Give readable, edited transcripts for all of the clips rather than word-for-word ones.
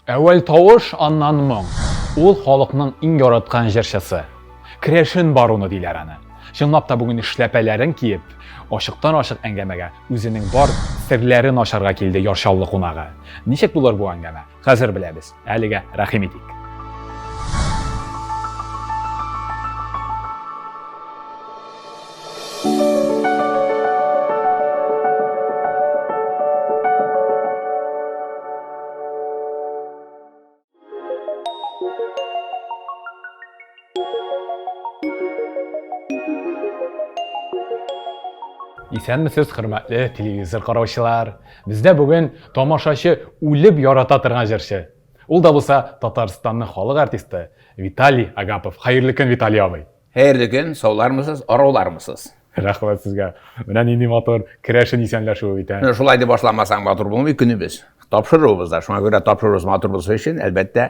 Әүвәл тавыш, аннан моң. Ул халыкның иң яраткан җырчысы. Керәшен бароны диләр аны. Чынлап та бүген эшләпәләрен киеп, ачыктан-ачык әңгәмәгә үзенең бар серләрен ачарга килде Яр Чаллы кунагы. Ничек булыр бу әңгәмә? Хәзер беләбез. Әлегә рәхим итик. Исәнмесез, хөрмәтле телевизор караучылар. Бездә бүген тамашачы үлеп ярата торган җырчы. Ул да булса Татарстанның халык артисты Виталий Агапов. Хәерле көн, Виталий абый. Хәерле көн, саулармысыз, арулармысыз? Рәхмәт сезгә. Менә нинди матур керәшен исәнләшүе бит, ә. Шулай дип башламасаң матур булмый көнебез. Тапшыруыбыз да. Шуңа күрә тапшыруыбыз матур булсын өчен, әлбәттә,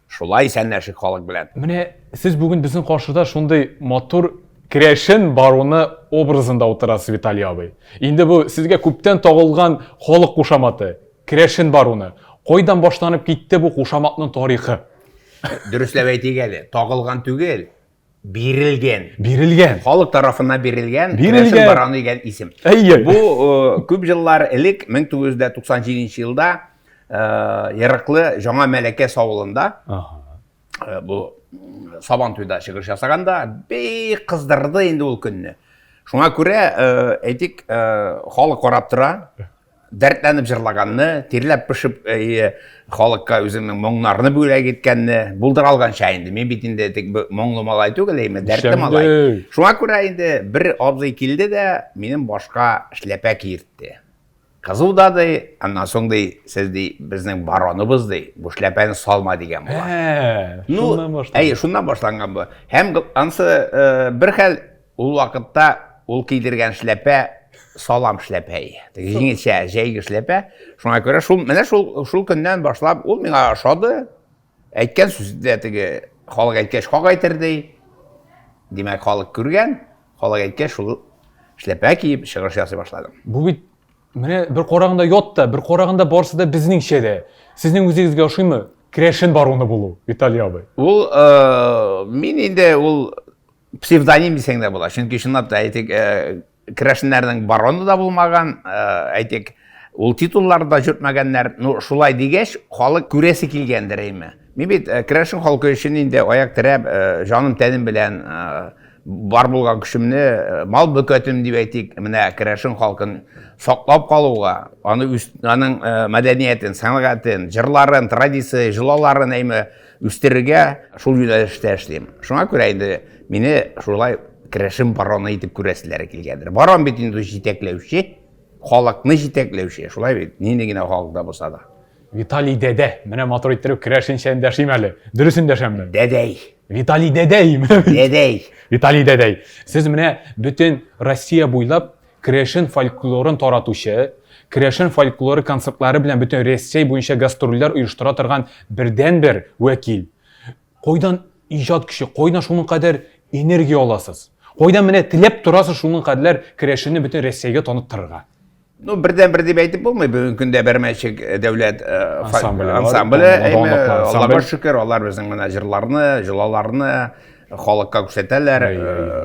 шулай исәнләшик халык белән. Менә сез бүген безнең каршыда шундый матур керәшен баруны образында утырасыз, Виталий абый. Инде бу сезгә күптән тагылган халык кушаматы, керәшен баруны. Кайдан башланып китте бу кушаматның тарихы? Дөресләп әйтик әле, тагылган түгел, бирелгән. Бирелгән. Халык тарафыннан бирелгән, бирелгән. Керәшен бараны дигән исем. Әйе. Бу э, күп еллар элек 1997 елда э, Ерыклы Жаңа Мәләкәс авылында э, бу Сабан туйда чыгыш ясаганда бик кыздырды инде ул көнне. Шуңа күрә, әйтик, халык карап тора, дәртләнеп җырлаганны, тирләп пешеп халыкка үзеңнең моңнарны бүләк иткәнне булдыра алганча инде. Мин бит инде тик моңлы малай түгел, әйме, дәртле малай. Шуңа күрә инде бер абзый килде дә минем башка эшләпә киертте. Кызу да ди, аннан соң ди, сез ди, безнең бароныбыз ди, бу эшләпәне салма дигән була. Ну, шуннан башланган. Әйе, шуннан башланган бу. Һәм ансы бер хәл Ул вакытта ул кидергән эшләпә салам эшләпә. Теге җиңелчә җәйге эшләпә. Шуңа күрә шул менә шул шул көннән башлап ул миңа ошады. Әйткән сүзе дә теге халык әйткәч хак әйтер ди. Димәк, халык күргән, халык әйткәч шул эшләпә киеп чыгыш ясый башладым. Бу бит менә бер караганда ят та, бер караганда барысы да безнеңчә дә. Сезнең үзегезгә ошыймы керәшен баруны булу, Виталий абый? Ул мин инде ул псевдоним дисәң дә була. Чөнки чынлап та әйтик, э, керәшеннәрнең бароны да булмаган, э, әйтик, ул титуллар да йөртмәгәннәр. Ну, шулай дигәч, халык күрәсе килгәндер әйме. Мин бит э, керәшен халкы өчен инде аяк терәп, җаным тәнем белән бар булган көчемне, мал бөкәтем дип әйтик, менә керәшен халкын саклап калуга, аны үз, аның мәдәниятен, сәнгатен, җырларын, традиция, йолаларын әйме үстерергә шул юнәлештә эшлим. Шуңа күрә инде мине шулай керәшен бароны итеп күрәселәре килгәндер. Барон бит инде җитәкләүче, халыкны җитәкләүче, шулай бит, нинди генә халык да булса да. Виталий дәдә, менә матур иттереп керәшенчә эндәшим әле. Дөрес эндәшәмме? Дәдәй. Виталий дәдәй. Дәдәй. Виталий дәдәй. Сез менә бөтен Россия буйлап Керәшен фольклорын таратучы, керәшен фольклоры концертлары белән бөтен Рәсәй буенча гастрольләр оештыра торган бердәнбер вәкил. Кайдан иҗат көче, кайдан шуның кадәр энергия аласыз? Кайдан менә теләп торасыз шуның кадәр керәшенне бөтен Рәсәйгә таныттырырга? Ну, бердән-бер дип әйтеп булмый. Бүгенге көндә Бәрмәнчек дәүләт ансамбле, ансамбле, Аллага шөкер, алар безнең менә җырларны, җолаларны халыкка күрсәтәләр.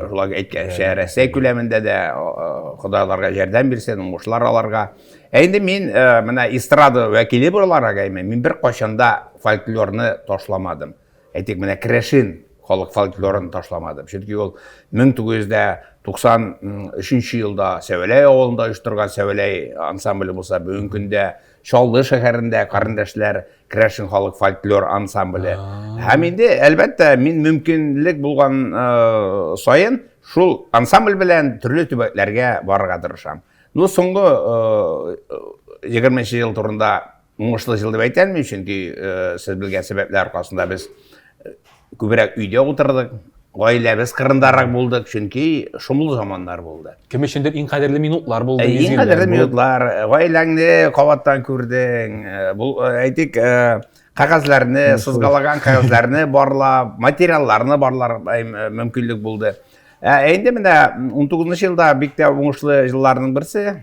Шулай әйткәнчә, Рәсәй күләмендә дә Ходай аларга ярдәм бирсен, уңышлар аларга. Ә инде мин менә эстрада вәкиле буларак, мин беркайчан да фольклорны ташламадым. Әйтик, менә керәшен халык фольклорын ташламадым. Чөнки ул 1993 елда Сәвәләй авылында оештырган Сәвәләй ансамбле булса, бүгенге көндә Чаллы шәһәрендә Карендәшләр керәшен халык фольклор ансамбле. Һәм инде, әлбәттә, мин мөмкинлек булган э, саен шул ансамбль белән төрле төбәкләргә барырга тырышам. Ну, соңгы 20 э, ел турында уңышлы ел дип әйтә алмыйм, чөнки э, сез белгән сәбәпләр аркасында без күбрәк өйдә утырдык, гаиләбез кырындарак булдык, чөнки шомлы заманнар булды. Кем өчендер иң кадерле минутлар булды. Иң кадерле минутлар, гаиләңне кабаттан күрдең, бу әйтик, кәгазьләрне, сызгалаган кәгазьләрне барлап, материалларны барлар мөмкинлек булды. Ә инде менә 19 елда бик тә уңышлы елларның берсе.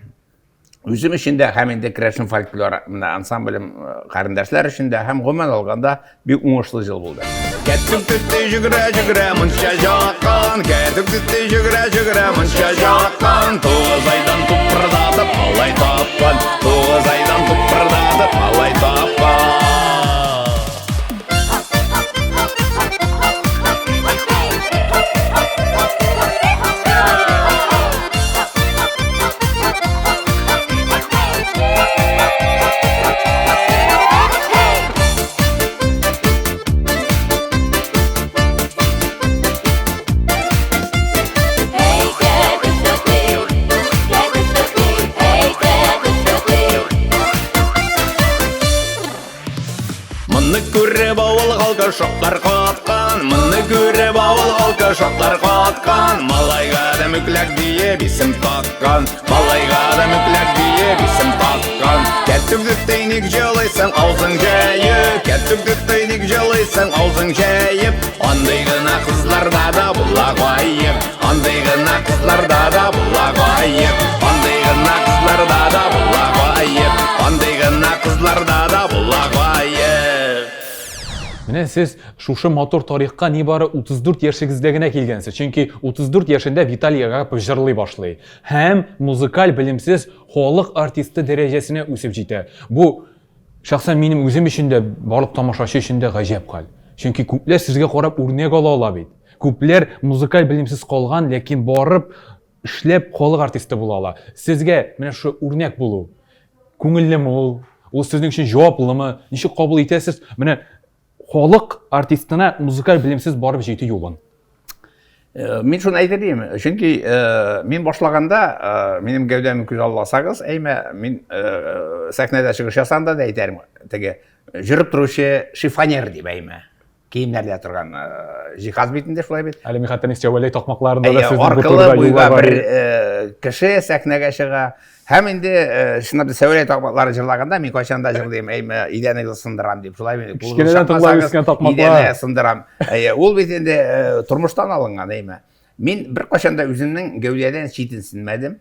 Үзем өчен дә һәм инде керәшен фольклор менә ансамблем э, карендәшләр өчен дә һәм гомумән алганда бик уңышлы җыл булды. Кәтүк төтте җөгерә җөгерә мунча жаккан, кәтүк төтте җөгерә җөгерә мунча жаккан, тугыз айдан тупырдатып малай тапкан, тугыз айдан тупырдатып малай тапкан. Моны күреп авыл халкы шаклар каткан, моны күреп авыл халкы шаклар каткан. Малайга да мүкләк диеп исем таккан, малайга да мүкләк диеп исем таккан. Кәттүк дүттәй ник җылыйсың аузың җәеп, кәттүк дүттәй ник җылыйсың аузың җәеп. Андый гына кызларда да була гаеп, андый гына кызларда да була гаеп, андый гына кызларда да була гаеп, андый гына кызларда да була гаеп. Менә сез шушы матур тарихка нибары 34 яшегездә генә килгәнсез. Чөнки 34 яшендә Виталий Агапов җырлый башлый һәм музыкаль белемсез халык артисты дәрәҗәсенә үсеп җитә. Бу Шәхсән минем үзем өчен дә, барлык тамашачы өчен дә гаҗәп хәл. Чөнки күпләр сезгә карап үрнәк ала ала бит. Күпләр музыкаль белемсез калган, ләкин барып эшләп халык артисты була ала. Сезгә менә шушы үрнәк булу күңеллеме ул? Ул сезнең өчен җаваплымы? Ничек кабул итәсез? Менә халык артистына музыкаль белемсез барып җитү юлын. Э, мин шуны әйтер идем, чөнки э, мин башлаганда, э, минем гәүдәмне күз алласагыз, әймә, мин сәхнәдә чыгыш ясаганда да әйтәрем, теге жүреп торучы шифонер дип әймә. Киемнәрдә торган җиһаз бит инде шулай бит. Әле мин хәтта Нәсәвәләй такмакларында да сезнең бу турыда буйга бер кеше сәхнәгә чыга. Һәм инде чынлап та Сәвәләй такмаклары җырлаганда мин кайчан да җырлыйм, әйме, идәнегезне сындырам дип. Шулай бит. Кечкенәдән тыңлап үскән такмаклар. Идәне сындырам. Әйе, ул бит инде тормыштан алынган, әйме. Мин беркайчан да үземнең гәүдәдән читенсенмәдем,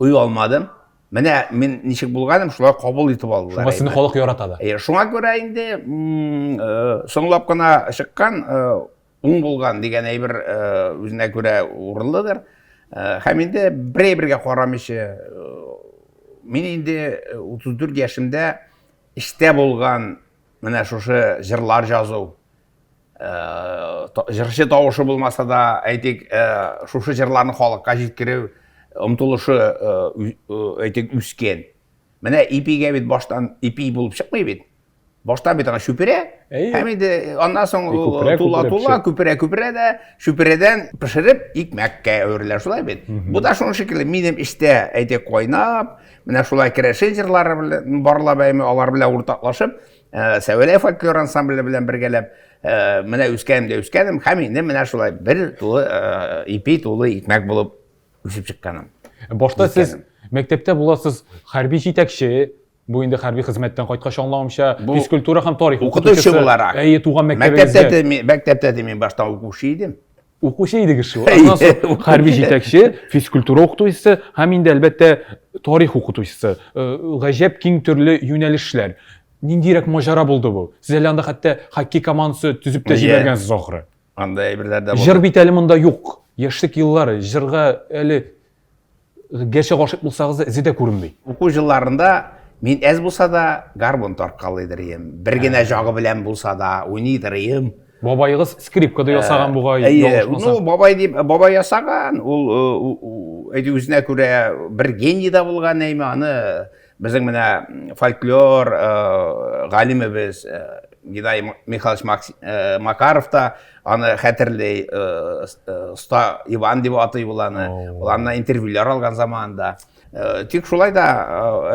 оялмадым. Менә мин ничек булганым, шулай кабул итеп алдылар. Шуңа сине халык ярата да. Әйе, шуңа күрә инде соңлап кына чыккан, уң булган дигән әйбер үзенә күрә урынлыдыр. Һәм инде бер әйбергә карамыйча, мин инде 34 яшемдә эштә булган менә шушы җырлар язу, җырчы тавышы булмаса да, әйтик, шушы җырларны халыкка җиткерү омтылышы, әйтик, үскән. Менә ипигә бит баштан ипи булып чыкмый бит. Баштан бит аңа чүпрә. Һәм инде аннан соң тула тула күперә күперә дә чүпрәдән пешереп икмәккә әверелә шулай бит. Бу да шуның шикелле минем эштә әйтик кайнап, менә шулай керәшен җырлары белән барлап әйме алар белән уртаклашып, Сәвәләй фольклор ансамбле белән бергәләп менә үскәнем дә үскәнем һәм инде менә шулай бер тулы ипи тулы икмәк булып үсеп чыкканым. Башта сез мәктәптә буласыз хәрби җитәкче, бу инде хәрби хезмәттән кайткач аңлавымча, физкультура һәм тарих укытучысы буларак. Әйе, туган мәктәбегездә. Мәктәптә дә мин башта укучы идем. Укучы идегез шул. Аннан соң хәрби җитәкче, физкультура укытучысы һәм инде әлбәттә тарих укытучысы. Гаҗәп киң төрле юнәлешләр. Ниндирәк маҗара булды бу? Сез әле анда хәтта хоккей командасы төзеп тә җибәргәнсез ахры. Анда әйберләр дә булды. Җыр бит әле монда юк. Яшьлек еллары, җырга әле гәрчә гашыйк булсагыз да эзе дә күренми. Уку елларында мин әз булса да гармун тарткалыйдыр идем. Бер генә жагы белән булса да уйныйдыр идем. Бабаегыз скрипкада ясаган бугай, Әйе, ну бабай дип, бабай ясаган, ул әйде үзенә күрә бер гений да булган, әйме, аны безнең менә фольклор галимебез Геннадий Михайлович Макаров та аны хәтерли, Оста Иван дип атый ул аны. Ул аннан интервьюлар алган заманында. Тик шулай да,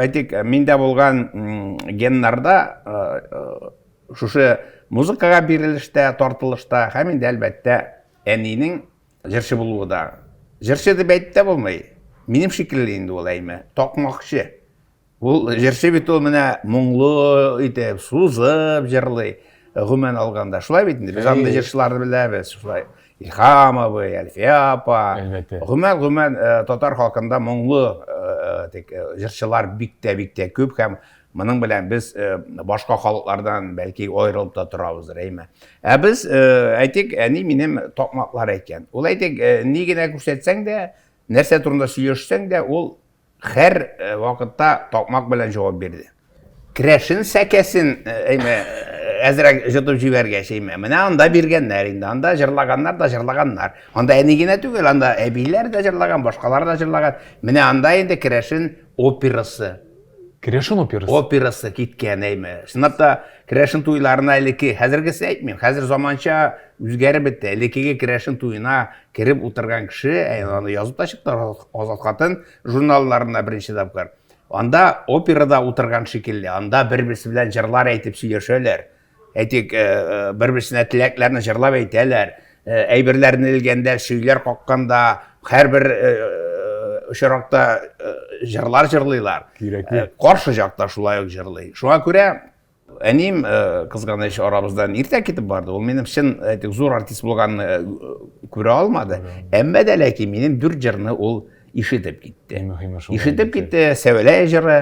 әйтик, миндә булган геннарда шушы музыкага бирелештә, тартылышта һәм инде әлбәттә әнинең җырчы булуы да. Җырчы дип әйтеп тә булмый. Минем шикелле инде ул әйме, такмакчы. Ул җырчы бит ул менә моңлы итеп, сузып җырлый. Гомумән алганда. Шулай бит инде. Без андый җырчыларны беләбез. Шулай. Илһам абый, Әлфия апа. Әлбәттә. Гомумән, гомумән э, татар халкында моңлы э, тик э, җырчылар бик тә бик тә күп һәм моның белән без башка халыклардан бәлки аерылып та торабыздыр, әйме. Ә без, әйтик, әни минем такмаклар әйткән. Ул әйтик, ни генә күрсәтсәң дә, нәрсә турында сөйләшсәң дә, ул Хәр э, вакытта такмак белән җавап бирде. Керәшен сәкәсен э, әйме э, әзрәк җотып җибәргәч, әйме. Менә анда биргәннәр инде. Анда җырлаганнар да җырлаганнар. Анда әни генә түгел, анда әбиләр дә җырлаган, башкалар да җырлаган. Менә анда инде керәшен операсы. Керәшен операсы. Операсы киткән, әйме. Чынлап та керәшен туйларына элекке, хәзергесе әйтмим, хәзер заманча үзгәреп бетте. Элеккеге керәшен туена кереп утырган кеше, ә, аны язып та чыкты Азат хатын журналларында беренче тапкыр. Анда операда утырган шикелле, анда бер-берсе белән җырлар әйтеп сөйләшәләр. Әйтик, э, э, бер-берсенә теләкләрне җырлап әйтәләр. Э, әйберләрне элгәндә, сөйләр какканда, һәрбер очракта җырлар җырлыйлар. Кирәкле. Каршы жакта шулай ук җырлый. Шуңа күрә Әнием, э, кызганыч, арабыздан иртә китеп барды. Ул минем чын, әйтик, зур артист булганны э, күрә алмады. Әмма дә ләкин минем дүрт җырны ул ишетеп китте. Иң мөһиме шул. Ишетеп китте, Сәвәләй җыры,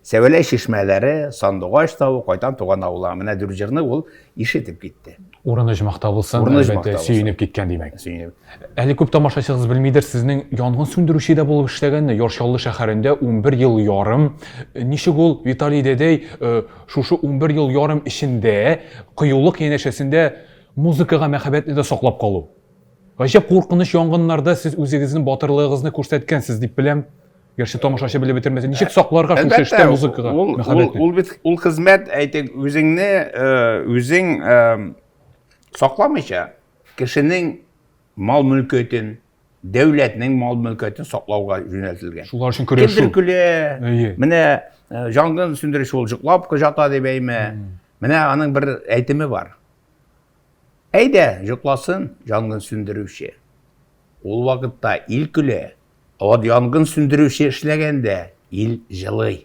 Сәвәләй чишмәләре, Сандугач тавы, Кайтам туган авылга. Менә дүрт җырны ул ишетеп китте. Урыны оҗмахта булсын, Урыны әлбәттә, оҗмахта булсын. сөенеп киткән димәк. Сөенеп. Әле күп тамашачыгыз белмидер, сезнең янгын сүндерүче дә булып эшләгәнне, Яр Чаллы шәһәрендә 11 ел ярым. Ничек ул, Виталий дәдәй, э, шушы 11 ел ярым эчендә кыюлык янәшәсендә музыкага мәхәббәтне дә саклап калу? Гаҗәп куркыныч янгыннарда сез үзегезнең батырлыгыгызны күрсәткәнсез дип беләм. Гәрчә тамашачы белеп бетермәсә, ничек сакларга шушы эштә музыкага мәхәббәтне? Ул бит ул хезмәт, әйтик, үзеңне э, үзең э, сакламыйча, кешенең мал-мөлкәтен, дәүләтнең мал-мөлкәтен саклауга юнәлтелгән. Шулар өчен көрәшү. Кемдер көлә, менә э, янгын сүндерүче ул җоклап ята дип әйме. Менә аның бер әйтеме бар. Әйдә, җокласын янгын сүндерүче. Ул вакытта ил көлә, ә вот янгын сүндерүче эшләгәндә ил җылый.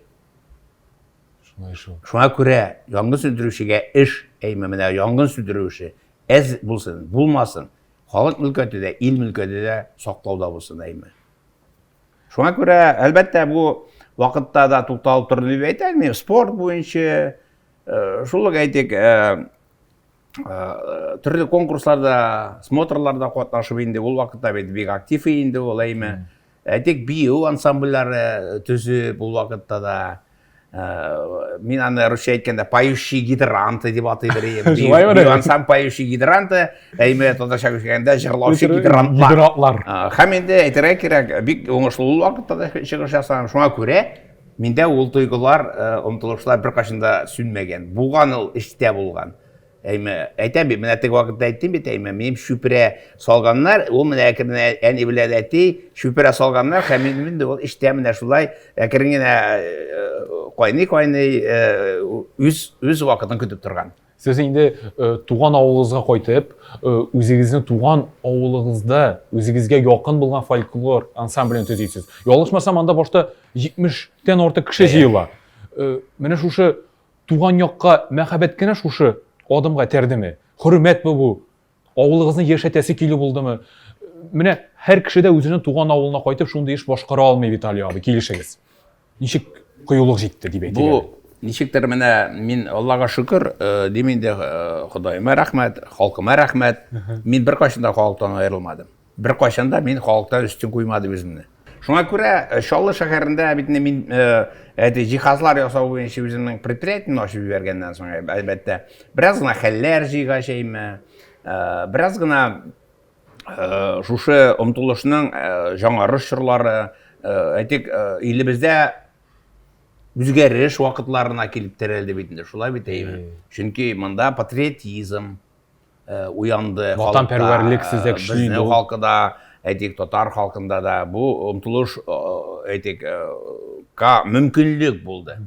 Шулай шул. Шуңа күрә янгын сүндерүчегә эш, әйме, менә янгын сүндерү эше әз булсын, булмасын, халык мөлкәте дә, ил мөлкәте дә саклауда булсын, әйме. Шуңа күрә, әлбәттә, бу вакытта да тукталып торды дип әйтә алмыйм. Спорт буенча, э, шул ук әйтик, э, э, төрле конкурсларда, смотрларда катнашып инде, ул вакытта бит бик актив инде ул, әйме. Әйтик, бию ансамбльләре төзеп ул вакытта да. Э, мин аны русча әйткәндә поющие гидранты дип атый бер Шулай ансамбль поющие гидранты, әйме татарча күчкәндә җырлаучы гидрантлар. Гидрантлар. Һәм инде әйтергә кирәк, бик уңышлы ул вакытта да чыгыш ясаган. Шуңа күрә миндә ул тойгылар, э, омтылышлар беркайчан да сүнмәгән. Булган ул эчтә булган. Әйме, әйтәм бит, менә теге вакытта әйттем бит, әйме, минем чүпрә салганнар, ул менә әкрен әни белән әти чүпрә салганнар, һәм инде ул эчтә менә шулай әкрен генә кайный-кайный э, үз үз вакытын көтеп торган. Сез инде э, туган авылыгызга кайтып, э, үзегезнең туган авылыгызда үзегезгә якын булган фольклор ансамблен төзисез. Ялгышмасам, анда башта 70 тән артык кеше җыела. Менә шушы Туган якка мәхәббәт кенә шушы адымга этәрдеме? Хөрмәтме бу? Авылыгызны яшәтәсе килү булдымы? Менә һәр кеше дә үзенең туган авылына кайтып шундый эш башкара алмый, Виталий абый, килешегез. Ничек кыюлык җитте дип әйтик. Бу ничектер менә мин Аллага шөкер, э, дим инде, э, Ходаема рәхмәт, халкыма рәхмәт. Мин беркайчан да халыктан аерылмадым. Беркайчан да мин халыктан өстен куймадым үземне. Шуңа күрә э, Чаллы шәһәрендә бит инде мин э, әти җиһазлар ясау буенча үземнең предприятиемне ачып җибәргәннән соң, э, әлбәттә, бераз гына хәлләр җыйгач әйме, бераз гына шушы омтылышның жаңарыш чорлары, әйтик, илебездә үзгәреш вакытларына килеп терәлде бит инде, шулай бит әйме. Чөнки монда патриотизм, Э, уянды. Ватанпәрвәрлек сездә көчле инде. Безнең халкы да, әйтик, татар халкында да бу омтылыш, э, әйтик, э, ка мөмкинлек булды.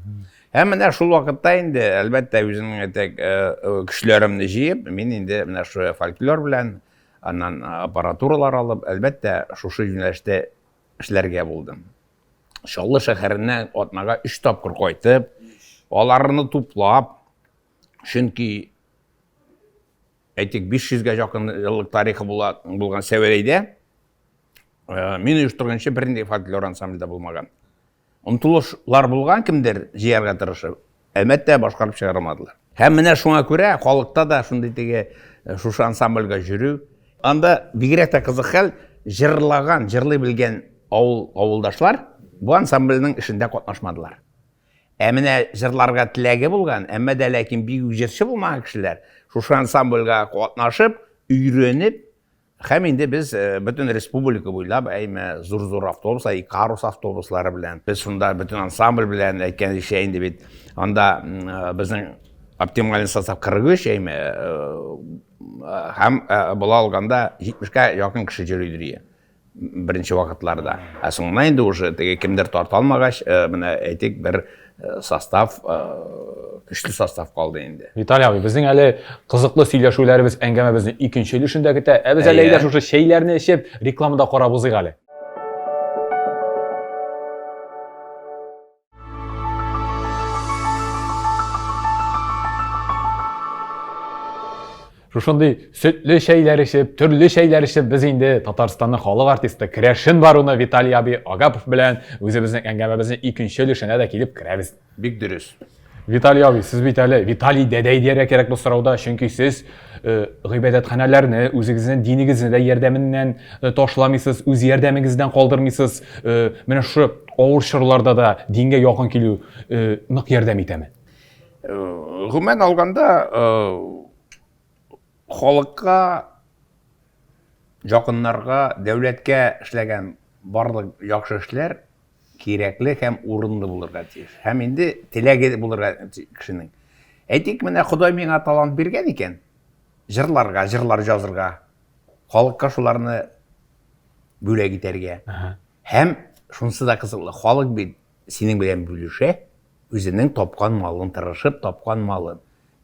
Һәм менә шул вакытта инде, әлбәттә, үземнең әйтик, көчләремне җыеп, мин инде менә шул фольклор белән, аннан аппаратуралар алып, әлбәттә, шушы юнәлештә эшләргә булдым. Чаллы шәһәренә атнага 3 тапкыр кайтып, аларны туплап, чөнки Әйтик, 500 гә якын еллык тарихы була, булган Сәвәләйдә э, мин оештырганчы бернинди фольклор ансамбль дә булмаган. Омтылышлар булган кемдер җыярга тырышып, әлбәттә, башкарып чыгармадылар. Һәм менә шуңа күрә халыкта да шундый теге э, шушы ансамбльгә йөрү. Анда бигрәк тә кызык хәл, җырлаган, җырлый белгән авыл авылдашлар бу ансамбльнең эшендә катнашмадылар. Ә менә җырларга теләге булган, әмма дә ләкин бик үк җырчы булмаган кешеләр шушы ансамбльгә катнашып, өйрәнеп, һәм инде без э, бөтен республика буйлап, әйме, зур-зур автобуслар, Икарус автобуслары белән, без шунда бөтен ансамбль белән әйткәнчә инде бит, анда э, безнең оптимальный состав 43, әйме, э, һәм була алганда 70-кә якын кеше йөридер ие. беренче вакытларда. Ә соңыннан инде уже теге кемдер тарта алмагач, э, менә әйтик, бер э, состав, э, көчле состав калды инде. Виталий абый, безнең әле кызыклы сөйләшүләребез әңгәмәбезнең икенче өлешендә көтә. Ә без әле әйдә шушы чәйләрне эчеп, рекламада карап узыйк әле. Шушындый сөтле чәйләр эчеп, төрле чәйләр эчеп, без инде Татарстанның халык артисты Керәшен баруны Виталий абый Агапов белән үзебезнең әңгәмәбезнең икенче өлешенә дә килеп керәбез. Бик дөрес. Виталий абый, сез бит әле Виталий дәдәй дияргә кирәк бу сорауда, чөнки сез э, гыйбадәтханәләрне, үзегезнең динегезне дә ярдәменнән э, ташламыйсыз, үз ярдәмегездән калдырмыйсыз. Э, менә шушы авыр чорларда да дингә якын килү э, нык ярдәм итәме? Э, гомумән алганда, э, халыкка, якыннарга, дәүләткә эшләгән барлык яхшы эшләр кирәкле һәм урынлы булырга тиеш. Һәм инде теләге булырга кешенең. Әйтик, менә Ходай миңа талант биргән икән, җырларга, җырлар язырга, халыкка шуларны бүләк итәргә. Һәм шунысы да кызыклы, халык бит синең белән бүлешә, үзенең тапкан малын, тырышып тапкан малын.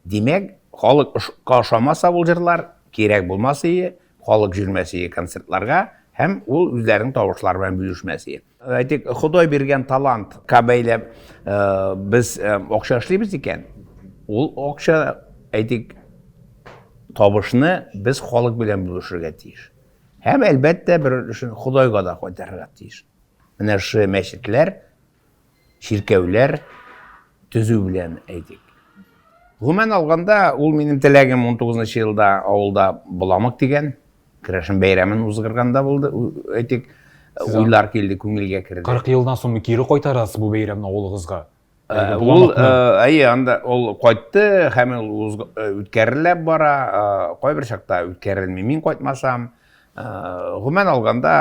Димәк, халыкка ошамаса ул җырлар, кирәк булмас ие, халык йөрмәс ие концертларга һәм ул үзләренең тавышлары белән бүлешмәс ие. Әйтик, Ходай биргән талантка бәйләп э, без э, акча эшлибез икән, ул акча, әйтик, табышны без халык белән бүлешергә тиеш. Һәм әлбәттә бер өлешен Ходайга да кайтарырга тиеш. Менә шушы мәчетләр, чиркәүләр төзү белән әйтик. Гомумән алганда, ул минем теләгем 19 елда авылда боламык дигән Керәшен бәйрәмен узгырганда булды, әйтик, уйлар килде, күңелгә керде. 40 елдан соң кире кайтарасыз бу бәйрәмне авылыгызга? Э, ул э, әйе, анда ул кайтты һәм ул э, үткәрелә бара, кайбер чакта үткәрелми, мин кайтмасам. Гомумән алганда,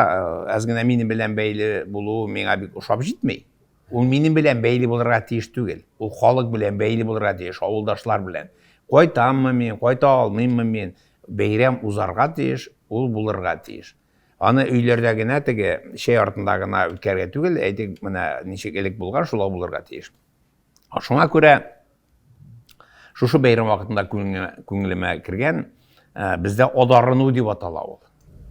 әз генә минем белән бәйле булуы миңа бик ошап җитми. Ул минем белән бәйле булырга тиеш түгел. Ул халык белән бәйле булырга тиеш, авылдашлар белән. Кайтаммы мин, кайта алмыйммы мин, бәйрәм узарга тиеш, ул булырга тиеш. Аны өйләрдә генә теге чәй артында гына үткәрергә түгел, әйтик, менә ничек элек булган, шулай булырга тиеш. Шуңа күрә шушы бәйрәм вакытында күңелемә кергән, э, бездә адарыну дип атала ул.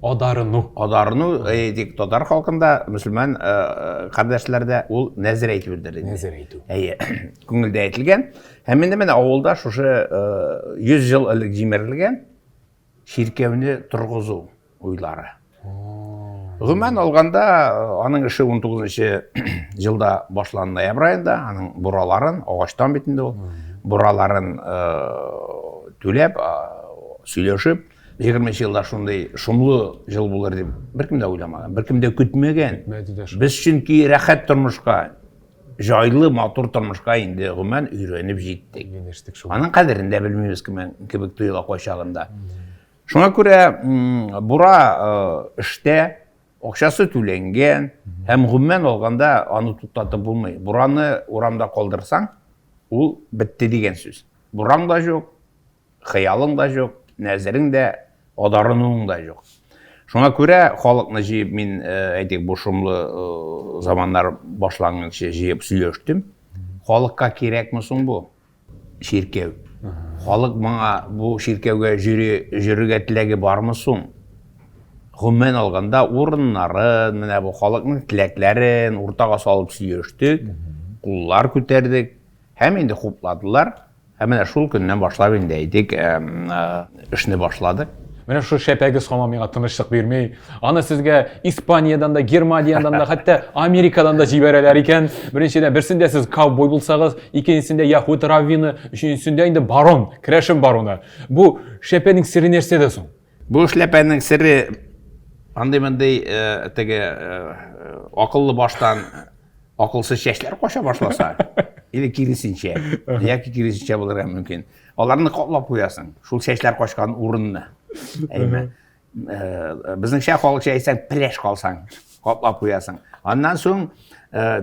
Адарыну. Адарыну, әйтик, татар халкында, мөселман э, э, кардәшләрдә ул нәзер әйтүдер инде. Нәзер әйтү. Әйе, күңелдә әйтелгән. Һәм инде менә авылда шушы 100 ел элек җимерелгән чиркәүне торгызу уйлары. Гомумән алганда, аның эше 19 елда башланды ноябрь аенда, аның бураларын, агачтан бит инде ул, бураларын түләп, сөйләшеп, 20 елда шундый шомлы ел булыр дип беркем дә уйламаган, беркем дә көтмәгән. Без чөнки рәхәт тормышка, җайлы, матур тормышка инде гомумән өйрәнеп җиттек. Аның кадерен дә белмибез кебек тоела кайчагында. Шуңа күрә бура эштә акчасы түләнгән һәм гомумән алганда аны туктатып булмый. Бураны урамда калдырсаң, ул бетте дигән сүз. Бураң да юк, хыялың да юк, нәзерең дә, адарынуың да юк. Шуңа күрә халыкны җыеп мин, әйтик, бу шомлы заманнар башланганчы җыеп сөйләштем. Халыкка кирәкме соң бу? Чиркәү. Халык моңа бу чиркәүгә җөри, җөрергә теләге бармы соң? Гомумән алганда урыннарын, менә бу халыкның теләкләрен уртага салып сөйләштек, куллар күтәрдек һәм инде хупладылар. Һәм менә шул көннән башлап инде әйтик, эшне башладык. Менә шул шәпәгез һаман миңа тынычлык бирми. Аны сезгә Испаниядән дә, Германиядән дә, хәтта Америкадан да җибәрәләр икән. Беренчедән, берсендә сез ковбой булсагыз, икенчесендә яһүд раввины, өченчесендә инде барон, керәшен бароны. Бу шәпәнең сере нәрсәдә соң? Бу эшләпәнең сере андый-мондый теге акыллы баштан акылсыз чәчләр кача башласа, или киресенчә, яки киресенчә булырга мөмкин. Аларны каплап куясың, шул чәчләр качкан урынны. Әйме. Безнеңчә халыкча әйтсәң, пеләш калсаң, каплап куясың. Аннан соң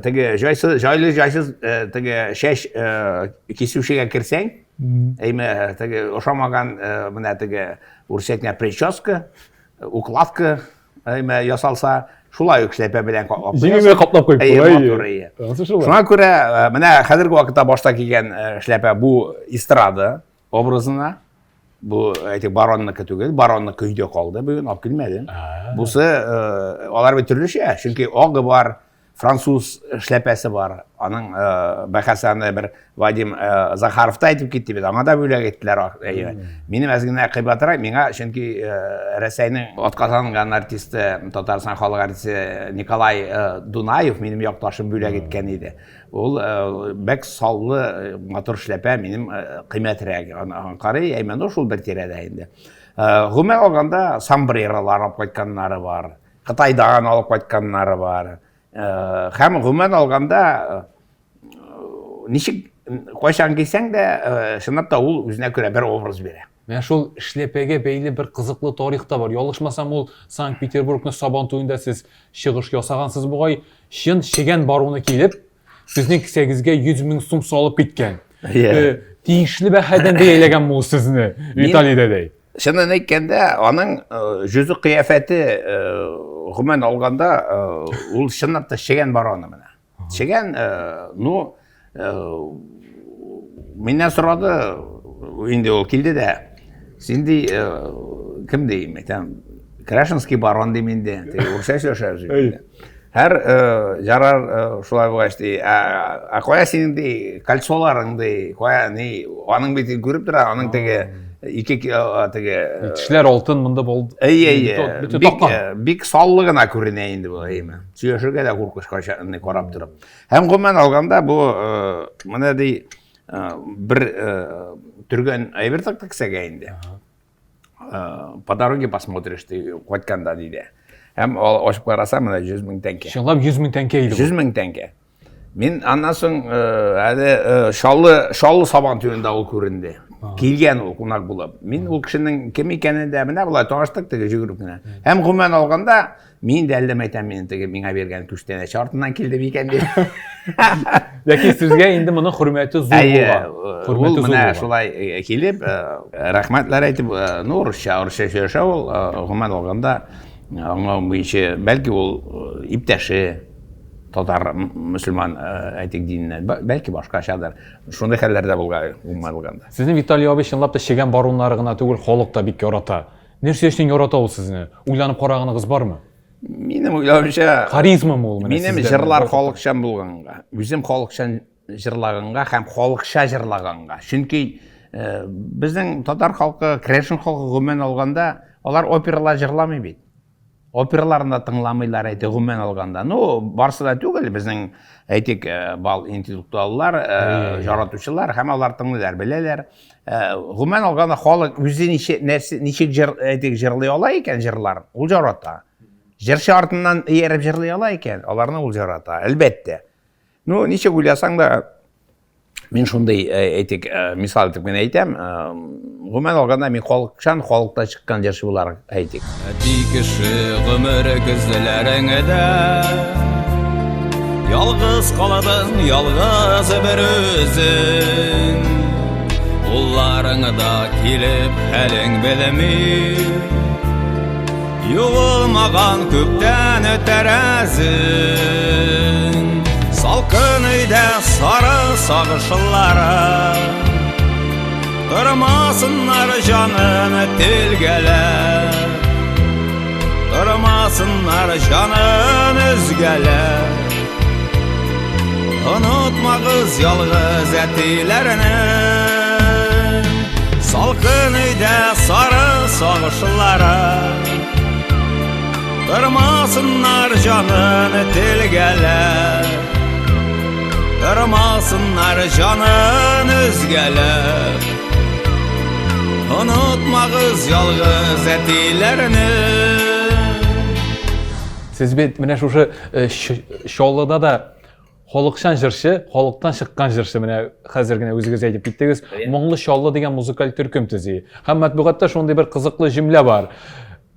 теге җайсыз, җайлы җайсыз теге чәч кисүчегә керсәң, әйме теге ошамаган менә теге урысча әйткән прическа, укладка әйме ясалса, шулай ук эшләпә белән каплап куясың. Җиңел каплап куеп була. Матур, әйе. Шуңа күрә менә хәзерге вакытта башта кигән эшләпә бу эстрада образына. Бу әйтик баронныкы түгел, баронныкы өйдә калды, бүген алып килмәдем. Бусы алар бит төрлечә, чөнки агы бар, француз эшләпәсе бар. Аның бәхәсе аны бер Вадим Захаров та әйтеп китте бит, аңа да бүләк иттеләр. Минем әз генә кыйбатрак, миңа чөнки Рәсәйнең атказанган артисты, Татарстан халык артисты Николай Дунаев минем якташым бүләк иткән иде. Ул бик саллы матур эшләпә, минем кыйммәтрәк. Аны карый, әйме, ну шул бер тирәдә инде. Гомумән алганда сомбреролар алып кайтканнары бар. Кытайдан алып кайтканнары бар. Һәм гомумән алганда ничек кайчан кисәң дә, чынлап та ул үзенә күрә бер образ бирә. Менә шул эшләпәгә бәйле бер кызыклы тарих та бар. Ялгышмасам, ул Санкт-Петербургны Сабан туенда сез чыгыш ясагансыз бугай. Чын чегән баруны килеп, сезнең кесәгезгә 100 мең сум салып киткән. Тиешле бәһадән бәяләгән ул сезне, Виталий дәдәй. Чынын әйткәндә, аның йөзе кыяфәте гомумән алганда, ул чынлап та чегән бароны менә. Чегән, ну, миннән сорады, инде ул килде дә, син ди, кем ди, әйтәм, Крашенский барон дим инде, урысча сөйләшәбез инде. Һәр жарар шулай булгач ди, ә кая синең ди кольцоларың ди, кая ни, аның бит күреп тора, аның теге ике теге тешләр алтын монда булды. Әйе, әйе. Бик, бик саллы гына күренә инде бу, әйеме. Сөйләшергә дә куркыныч кайчан карап торып. Һәм гомумән алганда бу менә ди бер төргән әйбер тактык кесәгә инде. По дороге посмотришь ты кайтканда диде. Һәм ачып караса, менә 100 мең тәңкә. Чынлап 100 мең тәңкә иде. 100 мең тәңкә. Мин аннан соң әле Шаллы Шаллы Сабан туенда ул күренде. Килгән ул кунак булып. Мин ул кешенең кем икәнен дә менә болай таныштык теге йөгереп кенә. Һәм гомумән алганда, мин дә әллә әйтәм, мин теге миңа биргән күчтәнәч артыннан килде микән дип. Ләкин сезгә инде моның хөрмәте зур булган. Хөрмәте зур менә шулай килеп, рәхмәтләр әйтеп, ну, урысча, урысча сөйләшә ул, гомумән алганда, аңлавым буенча, бәлки ул иптәше татар мөселман әйтик диненнән, бәлки башкачадыр. Шундый хәлләр дә булган, гомумән алганда. Сезне Виталий абый чынлап та чегән бароннары гына түгел, халык та бик ярата. Нәрсә өчен ярата ул сезне? Уйланып караганыгыз бармы? Минем уйлавымча, харизмамы ул менә? Минем җырлар халыкчан булганга, үзем халыкчан җырлаганга һәм халыкча җырлаганга. Чөнки безнең татар халкы, керәшен халкы гомумән алганда, алар опералар җырламый бит. Операларны да тыңламыйлар, әйтик, гомумән алганда. Ну, барсы да түгел, безнең, әйтик, бал интеллектуаллар, яратучылар һәм алар тыңлыйлар, беләләр. Гомумән алганда халык үзе ничек нәрсә ничек җыр әйтик җырлый ала икән җырлар, ул ярата. Җырчы артыннан ияреп җырлый ала икән, аларны ул ярата, әлбәттә. Ну, ничек уйласаң да, мин шундый әйтик, мисал итеп генә әйтәм, гомумән алганда мин халыкчан, халыктан чыккан җырчы буларак әйтик. Әти кеше гомере күзләреңдә Ялгыз каладың, ялгыз бер үзең Улларың да килеп хәлең белми Юылмаган күптән тәрәзең Салкын өйдә сары сагышлары Тормасыннар җанын телгәләп, Тормасыннар җанын өзгәләп. Онытмагыз ялгыз әтиләрне. Салкын өйдә сары сагышлары. Тормасыннар җанын телгәләп. Тормасыннар җанын өзгәләп. Онытмагыз ялгыз әтиләрне. Сез бит менә шушы э, Чаллыда да халыкчан җырчы, халыктан чыккан җырчы менә хәзер генә үзегез әйтеп киттегез. Моңлы Чаллы дигән музыкаль төркем төзи. Һәм матбугатта шундый бер кызыклы җөмлә бар.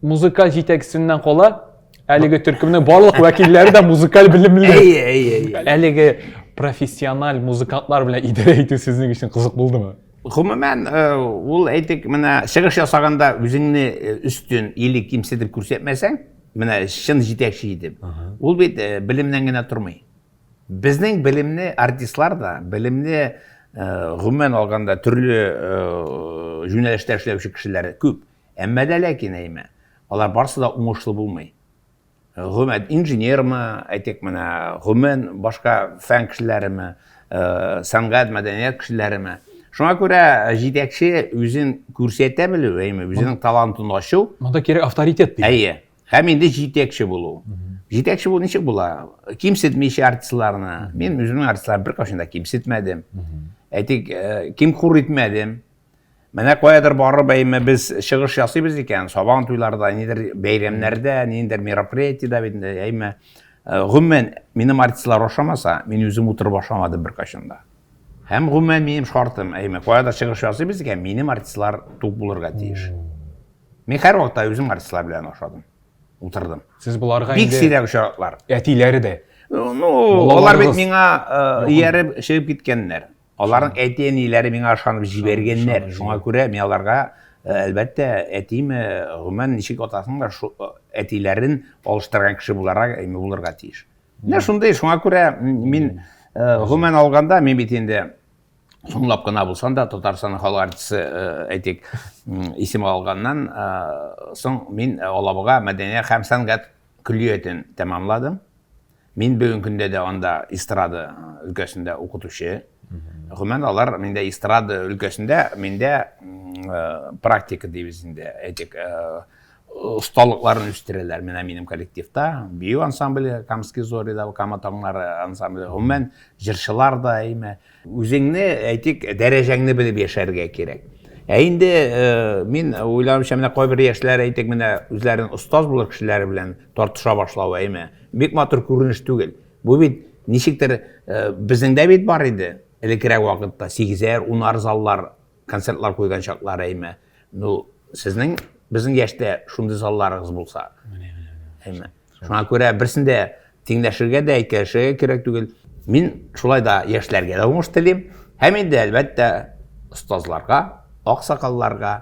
Музыкаль җитәкчесеннән кала әлеге төркемнең барлык вәкилләре дә музыкаль белемле. Әйе, әйе, әйе. Әлеге профессиональ музыкантлар белән идарә итү сезнең өчен кызык булдымы? Гомумән, э, ул әйтик, менә чыгыш ясаганда үзеңне э, өстен или кимсетеп күрсәтмәсәң, менә чын җитәкче итеп, ул бит э, белемнән генә тормый. Безнең белемне артистлар да, белемне гомумән алганда төрле юнәлештә эшләүче кешеләр күп. Әмма дә ләкин әйме, алар барысы да уңышлы булмый. Гомумән, инженермы, әйтик менә, гомумән башка фән кешеләреме, э, сәнгать, мәдәният кешеләреме. Шуңа күрә җитәкче үзен күрсәтә белү, әйме, үзенең талантын ачу. Монда кирәк авторитет ди. Әйе. Һәм инде җитәкче булу. Җитәкче булу ничек була? Кимсетмичә артистларны. Мин үземнең артистларны беркайчан да кимсетмәдем. Әйтик, э, ким хур итмәдем. Менә каядыр барып, әйме, без чыгыш ясыйбыз икән, сабан туйларда, нидер бәйрәмнәрдә, ниндидер мероприятиедә бит инде, әйме, э, гомумән, минем артистлар ашамаса, мин үзем утырып ашамадым беркайчан да. Һәм гомумән минем шартым, әйме, каядыр чыгыш ясыйбыз икән, минем артистлар тук булырга тиеш. Мин һәрвакытта үзем артистлар белән ашадым. Утырдым. Сез боларга Бик сирәк очраклар. Әтиләре дә. Ну, алар бит миңа э, ияреп чыгып киткәннәр. Аларның әти-әниләре миңа ышанып җибәргәннәр. Шуңа күрә мин аларга, э, әлбәттә, әтиме, гомумән, ничек атасың да, шу э, әтиләрен алыштырган кеше буларак әйме булырга тиеш. Менә шундый, шуңа күрә мин э, гомумән алганда, мин бит инде соңлап кына булсам да Татарстанның халык артисты, әйтик, исеме алганнан соң мин Алабуга мәдәният һәм сәнгать көллиятен тәмамладым. Мин бүгенге көндә дә анда эстрада өлкәсендә укытучы. Гомумән, алар миндә эстрада өлкәсендә миндә практика дибез инде, әйтик, осталыкларын үстерәләр. Менә минем коллективта бию ансамбле Камские зори да, Кама таңнары ансамбле, гомумән, җырчылар да әйме. Үзеңне, әйтик, дәрәҗәңне белеп яшәргә кирәк. Ә инде э, мин уйлавымча, менә кайбер яшьләр, әйтик, менә үзләрен остаз булыр кешеләре белән тартыша башлау, әйме, бик матур күренеш түгел. Бу бит ничектер э, безнең дә бит бар иде. Элеккерәк вакытта сигезәр, унар заллар, концертлар куйган чаклар, әйме. Ну, сезнең безнең яшьтә шундый залларыгыз булса. Әйме. Шуңа күрә берсендә тиңләшергә дә, әйткәләшергә кирәк түгел. Мин шулай да яшьләргә дә уңыш телим. Һәм инде, әлбәттә, остазларга, аксакалларга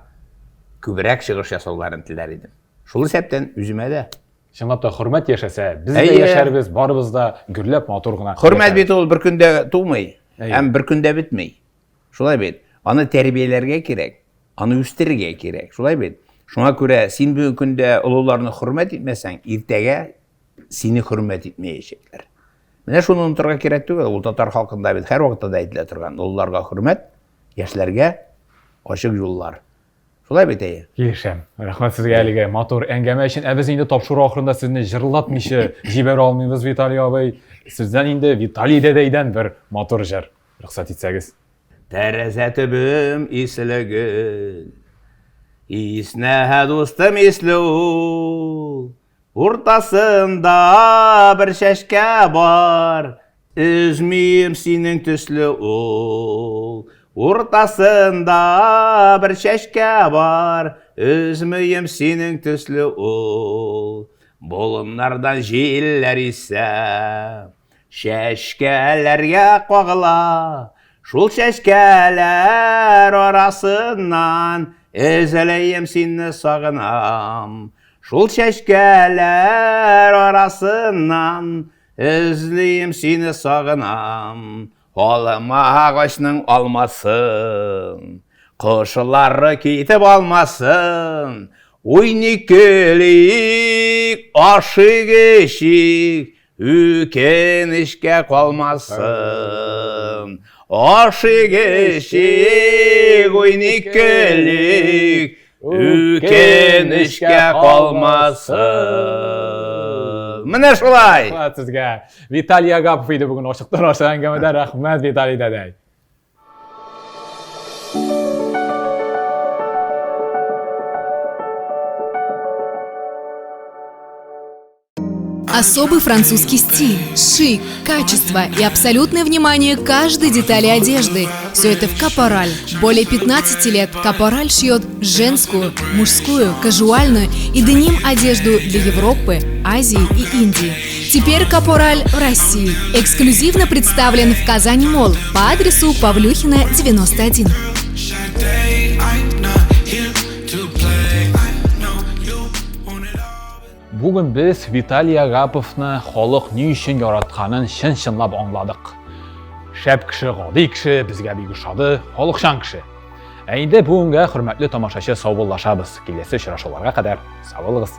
күбрәк чыгыш ясауларын теләр идем. Шул исәптән үземә дә. Чынлап та хөрмәт яшәсә, без дә яшәрбез, барыбыз да гөрләп матур гына. Хөрмәт бит ул бер көндә тумый һәм бер көндә бетми. Шулай бит. Аны тәрбияләргә кирәк, аны үстерергә кирәк. Шулай бит. Шуңа күрә син бүгенге көндә олыларны хөрмәт итмәсәң, иртәгә сине хөрмәт итмәячәкләр. Менә шуны онытырга кирәк түгел. Ул татар халкында бит һәрвакытта да әйтелә торган. Олыларга хөрмәт, яшьләргә ачык юллар. Шулай бит, әйе? Килешәм. Рәхмәт сезгә әлеге матур әңгәмә өчен. Ә без инде тапшыру ахырында сезне җырлатмыйча җибәрә алмыйбыз, Виталий абый. Сездән инде Виталий дәдәйдән бер матур җыр. Рөхсәт итсәгез. Тәрәзә төбем исле гөл. Иснә, дустым, исле ул. Уртасында бер чәчкә бар. Өзмим синең төсле ул. Уртасында бер чәчкә бар. Өзмим синең төсле ул. Болыннардан җилләр исә. Чәчкәләргә кагыла. Шул чәчкәләр арасыннан Эзләем сине сагынам. Шул чәчкәләр арасыннан Эзлим сине сагынам. Алма агачның алмасын, Кошлары китеп алмасын. Уйный көлик, ашыйк эчик, Үкенечкә калмасын. Ашыйк, эчик, уйныйк, көлик, үкенечкә калмасын. Менә шулай. Рәхмәт сезгә. Виталий Агапов иде бүген ачыктан ачык әңгәмәдә. Рәхмәт, Виталий дәдәй. Особый французский стиль, шик, качество и абсолютное внимание каждой детали одежды. Все это в Капораль. Более 15 лет Капораль шьет женскую, мужскую, кажуальную и деним одежду для Европы, Азии и Индии. Теперь Капораль в России. Эксклюзивно представлен в Казань Мол по адресу Павлюхина, 91. Бүген без Виталий Агаповны халык ни өчен яратканын чын-чынлап аңладык. Шәп кеше, гади кеше, безгә бик ошады, халыкчан кеше. Ә инде бүгенгә, хөрмәтле тамашачы, саубуллашабыз. Киләсе очрашуларга кадәр сау булыгыз.